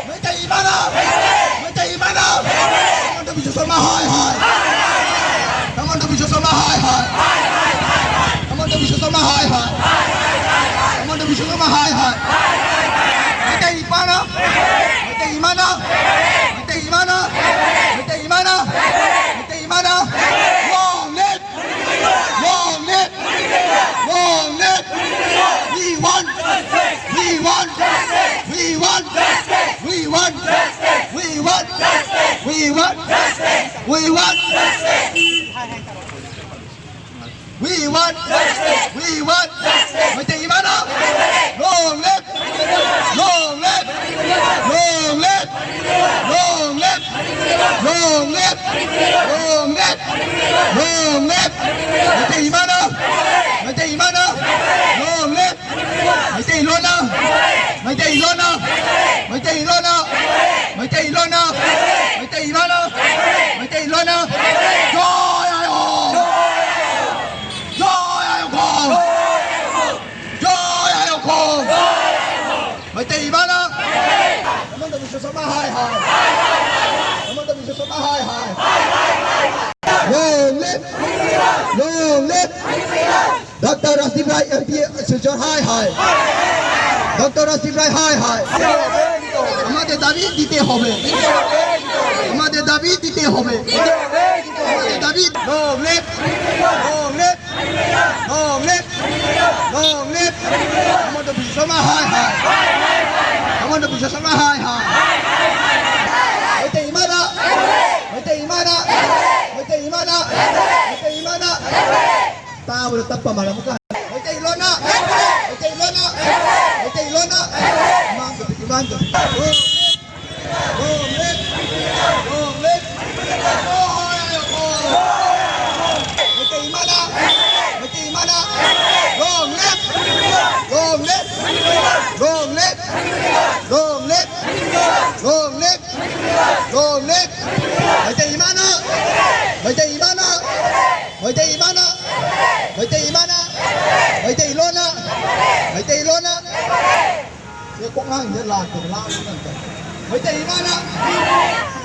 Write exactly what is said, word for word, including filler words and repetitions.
ꯃꯩꯇꯩ ꯏꯃꯥꯅ! ꯃꯩꯇꯩ ꯏꯃꯥꯅ! ꯍꯤꯃꯟꯇ ꯕꯤꯁ꯭ꯋ ꯁꯔꯃ ꯍꯥꯏ ꯍꯥꯏ! ꯍꯤꯃꯟꯇ ꯕꯤꯁ꯭ꯋ ꯁꯔꯃ ꯍꯥꯏ ꯍꯥꯏ! ꯍꯤꯃꯟꯇ ꯕꯤꯁ꯭ꯋ ꯁꯔꯃ ꯍꯥꯏ ꯍꯥꯏ! ꯍꯤꯃꯟꯇ ꯕꯤꯁ꯭ꯋ ꯁꯔꯃ ꯍꯥꯏ ꯍꯥꯏ! ꯃꯩꯇꯩ ꯏꯄꯥꯅ! ꯃꯩꯇꯩ ꯏꯃꯥꯅ! ꯃꯩꯇꯩ ꯏꯃꯥꯅ! ꯃꯩꯇꯩ ꯏꯃꯥꯅ! ꯃꯩꯇꯩ ꯏꯃꯥꯅ! Long live! Long live! Long live! We want! We want! We want! We want! We want! We want! We want! We want! We want! Meitei ꯏꯃꯥꯅ! Long live! Long live! Long live! Long live! Long live! Long live! Long live! Meitei ꯏꯃꯥꯅ! ꯃꯩꯇꯩ ꯏꯃꯥꯅ! Long live! Meitei ꯂꯣꯟꯅ! ꯃꯩꯇꯩ ꯂꯣꯟꯅ! ꯃꯩꯇꯩ ꯂꯣꯟꯅ! ꯃꯩꯇꯩ ꯂꯣꯟꯅ! ꯃꯩꯇꯩ ꯏꯃꯥꯅ! ꯃꯩꯇꯩ ꯂꯣꯟꯅ! ꯖꯣꯏ ꯍꯥꯏꯌꯣ! ꯖꯣꯏ ꯍꯥꯏꯌꯣ! ꯖꯣꯏ ꯍꯥꯏꯌꯣ! ꯃꯩꯇꯩ ꯏꯃꯥꯅ! ꯍꯤꯃꯟꯇ ꯕꯤꯁ꯭ꯋ ꯁꯔꯃ ꯍꯥꯏ ꯍꯥꯏ! ꯍꯤꯃꯟꯇ ꯕꯤꯁ꯭ꯋ ꯁꯔꯃ ꯍꯥꯏ ꯍꯥꯏ! Long live! Long live! Doctor Rajdeep Rai M P Silchar ꯍꯥꯏ ꯍꯥꯏ! Doctor Rajdeep Rai ꯍꯥꯏ ꯍꯥꯏ! আমাদের দাবি দিতে হবে! আমাদের দাবি দিতে হবে! আমাদের দাবি! Long live! Long live! Long live! Long live! ꯍꯤꯃꯟꯇ Visva Sharma ꯍꯥꯏ ꯍꯥꯏ! ꯍꯤꯃꯟꯇ ꯕꯤꯁ꯭ꯋ ꯁꯔꯃ ꯍꯥꯏ ꯍꯥꯏ! ꯃꯩꯇꯩ ꯏꯃꯥꯅ! ꯃꯩꯇꯩ ꯏꯃꯥꯅ! ꯃꯩꯇꯩ ꯏꯃꯥꯅ! ꯃꯩꯇꯩ ꯏꯃꯥꯅ! ꯇꯥꯕꯗ ꯇꯞꯄ ꯃꯥꯜꯂꯦ꯫ ꯑꯃꯨꯛꯀ ꯍꯥꯏ꯫ ꯃꯩꯇꯩ ꯂꯣꯟꯅ! ꯃꯩꯇꯩ ꯂꯣꯟꯅ! ꯃꯩꯇꯩ ꯂꯣꯟꯅ! ꯏꯃꯥꯡꯗ! ꯏꯃꯥꯡꯗ! Long live! Long live! Meitei ꯏꯃꯥꯅ! ꯃꯩꯇꯩ ꯏꯃꯥꯅ! Long live! Long live! Long live! Long live! Long live! Long live! Meitei ꯏꯃꯥꯅ! ꯃꯩꯇꯩ ꯏꯃꯥꯅ! ꯃꯩꯇꯩ ꯏꯃꯥꯅ! ꯃꯩꯇꯩ ꯏꯃꯥꯅ! ꯃꯩꯇꯩ ꯂꯣꯟꯅ! ꯃꯩꯇꯩ ꯂꯣꯟꯅ! ꯁꯦ ꯀꯣꯛ ꯉꯥꯡꯉꯤꯁꯦ ꯂꯥꯛꯇꯦ, ꯂꯥꯡꯕ ꯉꯝꯗꯦ꯫ ꯃꯩꯇꯩ ꯏꯃꯥꯅ ꯍꯤꯡꯉꯤ!